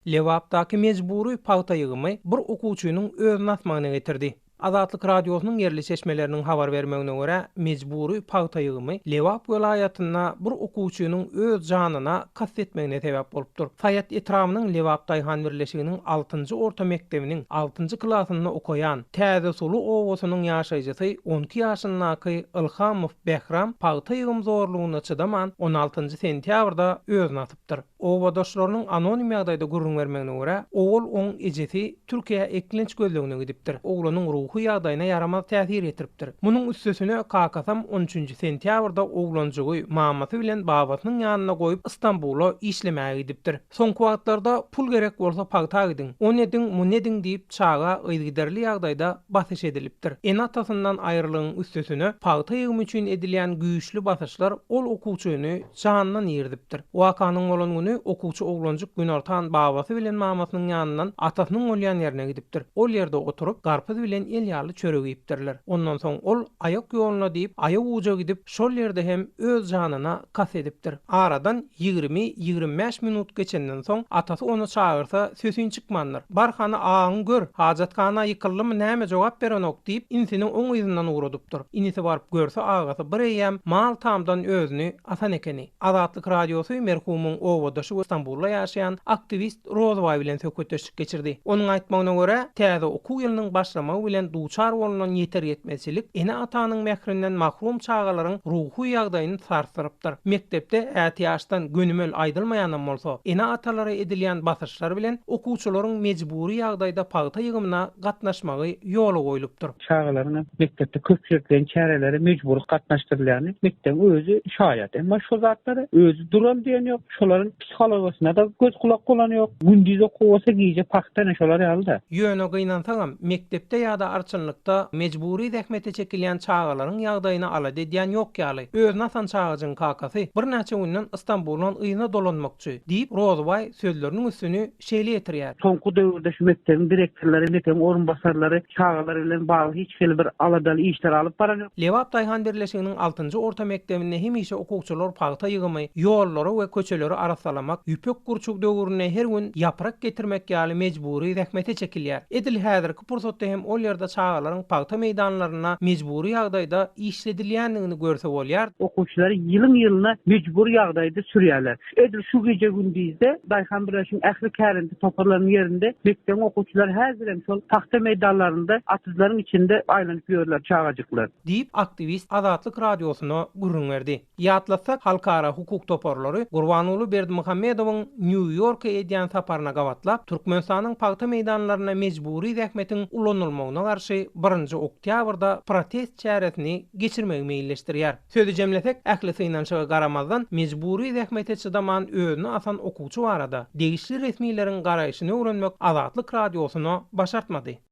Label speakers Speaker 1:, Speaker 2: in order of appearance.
Speaker 1: Lebapdaky mejbury pagta ýygymy bir okuwçynyň özüni asmagyna getirdi. Azatlyk Radiosynyň ýerli çeşmeleriniň habar bermegine görä, mejbury pagta ýygymy Lebap welaýatynda bir okuwçynyň öz janyna kast etmegine sebäp bolupdyr. Saýat etrabynyň Lebap daýhan birleşiginiň altynjy orta mekdebiniň altynjy klasynda okaýan Täze Suly obasynyň ýaşaýjysy 12 ýaşyndaky Ylhamow Bähram pagta ýygym zorlugyna çydaman, on altynjy sentýabrda özüni asypdyr. Obadaşlarynyň anonim ýagdaýda gürrüň bermegine görä, owal oň ejesi Türkiýä eklenç gözlegine gidipdir, oglanyň ruhy ýagdaýyna ýaramaz täsir ýetiripdir. Munuň üstesine kakasam on üçünji sentýabrda oglanjygy mamasy bilen babasynyň ýanynda goýup Stambula işlemäge gidipdir. Soňky wagtlarda pul gerek bolsa pagta gidiň, ony ediň, muny ediň diýip çaga yzygiderli ýagdaýda basyş edilipdir. Ene-atasyndan aýrylygyň üstesine pagta ýygymy üçin edilýän güýçli basyşlar ol okuwçyny janyndan irizipdir. Wakanyň bolan güni okuwçy oglanjyk günortan babasy bilen mamasynyň ýanyndan atasynyň bolýan ýerine gidipdir. Ol ýerde oturyp, garpyz bilen el ýaly çörek iýipdirler. Ondan soň ol aýak ýoluna diýip, aýaguja gidip, şol ýerde hem öz janyna kast edipdir. Aradan 20-25 minut geçenden soň, atasy ony çagyrsa, sesiň çykmandyr. Bar hany agaňy gör, hajathana ýykyldymy näme jogap berenok diýip, inisini oň yzyndan ugradypdyr. Inisi baryp görse agasy bir eýýäm mal tamdan özüni asan ekeni. Azatlyk Radiosy merhumyň obadaşy we Stambulda ýaşaýan aktiwist Rozybaý bilen söhbetdeşlik geçirdi. Onuň aýtmagyna görä, täze okuw ýylynyň başlamagy bilen duçar bolnan ýeter-ýetmezçilik ene-atanyň mährinden mahrum çagalaryň ruhy ýagdaýyny sarsdyrypdyr. Mekdepde ätiýaçdan gönümel aýdylmaýanam bolsa, ene-atalara edilýän basyşlar bilen okuwçylaryň mejbury ýagdaýda pagta ýygymyna gatnaşmagy ýola goýlupdyr.
Speaker 2: Çagalaryň mekdepde köpçülikleýin çärelere mejbury gatnaşdyrylýany mekdebiň özi şaýat. Emma şo zatlara özi duram diýen ýok. Şolaryň psihologiýasyna-da göz-gulak bolan ýok. Gündiz okuw bolsa gije pagta ine şolar ýaly-da.
Speaker 1: Ýöne gynansagam, mekdepde ýa-da arçynlykda mejbury zähmete çekilýän çagalaryň ýagdaýyna alada edýän ýok ýaly. Özüni asan çagajygyň kakasy birnäçe günden Stambuldan yzyna dolanmakçy, diýip, Rozybaý sözleriniň üstüni şeýle ýetirýär.
Speaker 2: Soňky döwürde şu mekdebiň direktorlary, mekdebiň orunbasarlary çagalar bilen bagly hiç hili bir aladaly işleri alyp baran ýok.
Speaker 1: Lebap daýhan birleşiginiň altynjy orta mekdebinde hemişe okuwçylar pagta ýygymy, ýollary we köçeleri arassalamak, ýüpek gurçuk döwründe her gün ýaprak getirmek ýaly mejbury zähmete çekilýär. Edil häzirki pursatda hem ol ýerde çagalaryň pagta meýdanlarynda mejbury ýagdaýda işledilýändigini görse bolýar.
Speaker 2: Okuwçylary ýylyň-ýylyna mejbury ýagdaýda sürýärler. Edil şu gije-gündizde daýhan birleşigiň ähli kärende toparlarynyň ýerinde mekdebiň okuwçylary häzirem şol pagta meýdanlarynda atyzlaryň içinde aýlanyp ýörler çagajyklar.
Speaker 1: Diýip, aktiwist Azatlyk Radiosyna gürrüň berdi. Ýatlatsak, halkara hukuk toparlary Gurbanguly Berdimuhamedowyň Nýu-Ýorka edýän saparyna gabatlap, Türkmenistanyň pagta meýdanlarynda mejbury zähmetiň ulanylmagyna garşy birinji oktýabrda protest çäresini geçirmegi meýilleşdirýär. Sözi jemlesek, ähli synanyşyga garamazdan, mejbury zähmete çydaman özüni asan okuwçy barada degişli resmileriň garaýşyny öwrenmek Azatlyk Radiosyna başartmady.